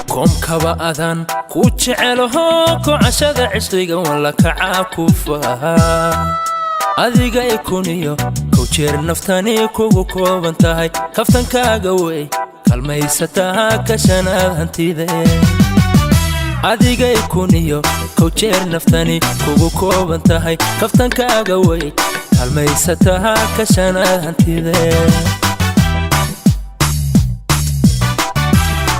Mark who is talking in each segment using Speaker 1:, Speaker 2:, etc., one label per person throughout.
Speaker 1: Koomkaba adaan ku jecelaho, kocashada cishqiga walla kacaa ku faha. Adiga ikuniyo kow jeer naftani kugu kooban tahay, kaftankaaga wey kalmaysataa kashanaad hantide. Adiga ikuniyo kow jeer naftani kugu kooban tahay, kaftankaaga wey kalmaysataa kashanaad hantide.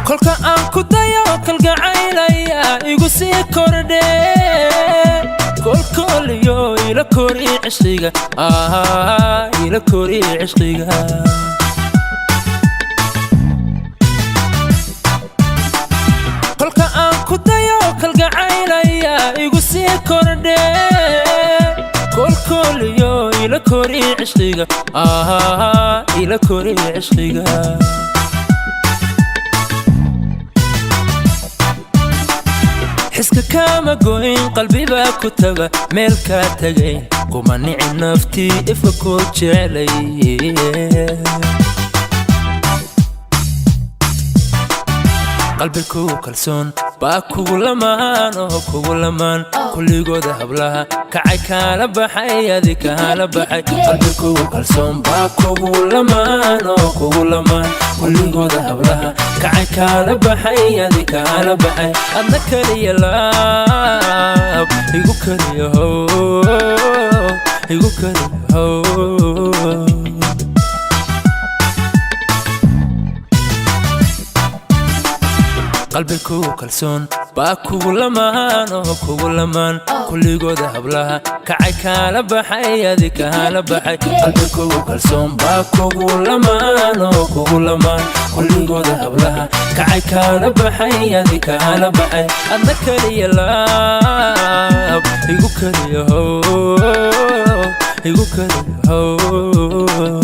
Speaker 1: Kolka aan ku dayo kalgacaylaya igu sii kordhe, kolkooliyo ila kori cishqiga, ila kori cishqiga. Kolka aan ku dayo kalgacaylaya igu sii kordhe, kolkooliyo ila kori cishqiga, ila kori cishqiga. Xiska kaama goyn, qalbibaa ku taga meel kaa tagayn, kuma nici naftii ifka koo jeclay. Qalbikuu kalsoon baa kugu lamaan oo kugu lamaan, kulligooda hablaha kacay kaala baxay, adi kaala baxay. Qalbikuu kalsoon baa kugu lamaan oo kugu lamaan, kulligooda hablaha kacay kaala baxay, adi kaala baxay. Adna kaliya laab igu kaliya how, igu kaliya how. Qalbikuu kalsoon baa kugu lamaan oo kugu lamaan, kulligooda hablaha kacay kaala baxay, adi kaala baxay. Qalbikuu kalsoon baa kugu lamaan oo kugu lamaan, kulligooda hablaha kacay kaala baxay, adi kaala baxay. Adna kaliya laab igu kaliya how, igu kaliya how.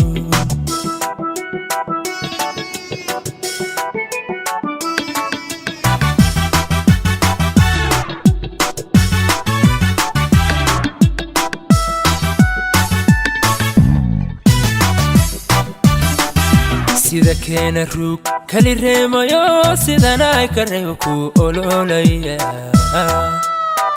Speaker 1: Sida keena ruug kali reemayo, sidanay ka reebo ku ololaya.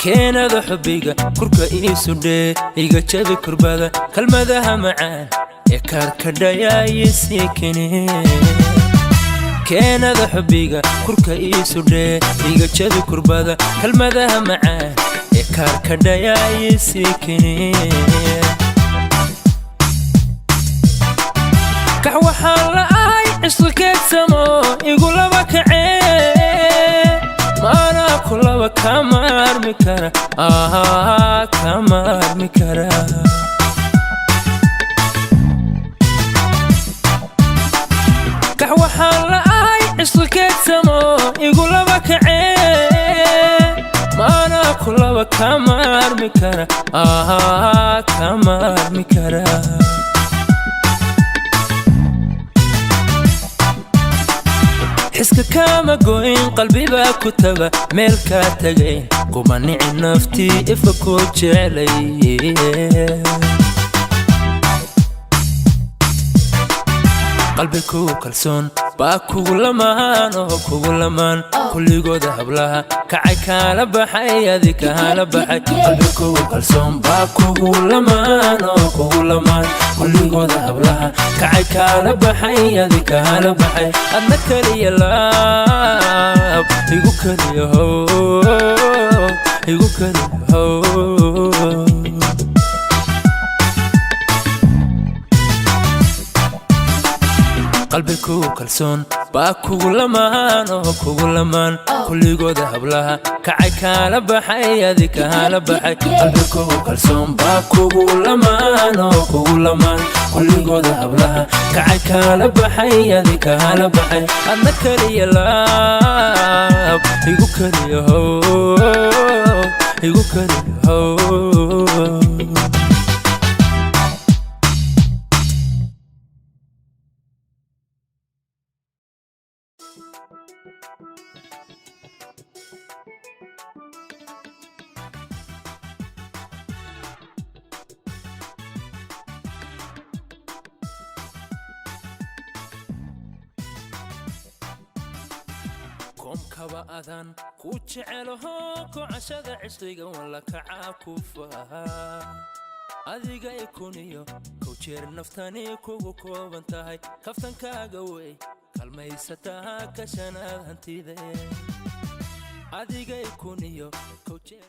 Speaker 1: Keenada xubbiga kurka iisudhee, iga jabi kurbada, kalmadaha macaan ee kaarkadhayaayisii kene. Keenada xubbiga kurka iisudhee, iga jabi kurbada, kalmadaha macaan ee kaarkadhayaayisii kene. Kax waxaan la'ahay cishqi keedsamo igu laba kacee, maanaa ku laba kama armi kara, kama armi kara. Kax waxaan la'ahay cishqi keedsamo igu laba kacee, maanaa ku laba kama armi kara, kama armi kara. Xiska kaama goyn, qalbibaa ku taga meel kaa tagayn, kuma nici naftii ifka koo jeclay. Qalbikuu kalsoon baa kugu lamaan oo kugu lamaan, kulligooda hablaha kacay kaala baxay, adi kaala baxay. Qalbikuu kalsoon baa kugu lamaan oo kugu lamaan, kulligooda hablaha kacay kaala baxay, adi kaala baxay. Adna kaliya laab igu kaliya how, igu kaliya how. Qalbikuu kalsoon baa kugu lamaan oo kugu lamaan, kulligooda hablaha kacay kaala baxay, adi kaala baxay. Qalbikuu kalsoon baa kugu lamaan oo kugu lamaan, kulligooda hablaha kacay kaala baxay, adi kaala baxay. Adna kaliya laab igu kaliya how, igu kaliya how. Koomkaba adaan ku jecelaho, kocashada cishriga walla kacaa ku faha. Adiga ikuniyo kow jeer naftani kugu kooban tahay, kaftankaaga wey kalmaysataa kashanaad hantide. Adiga ikuniyo kow jeer.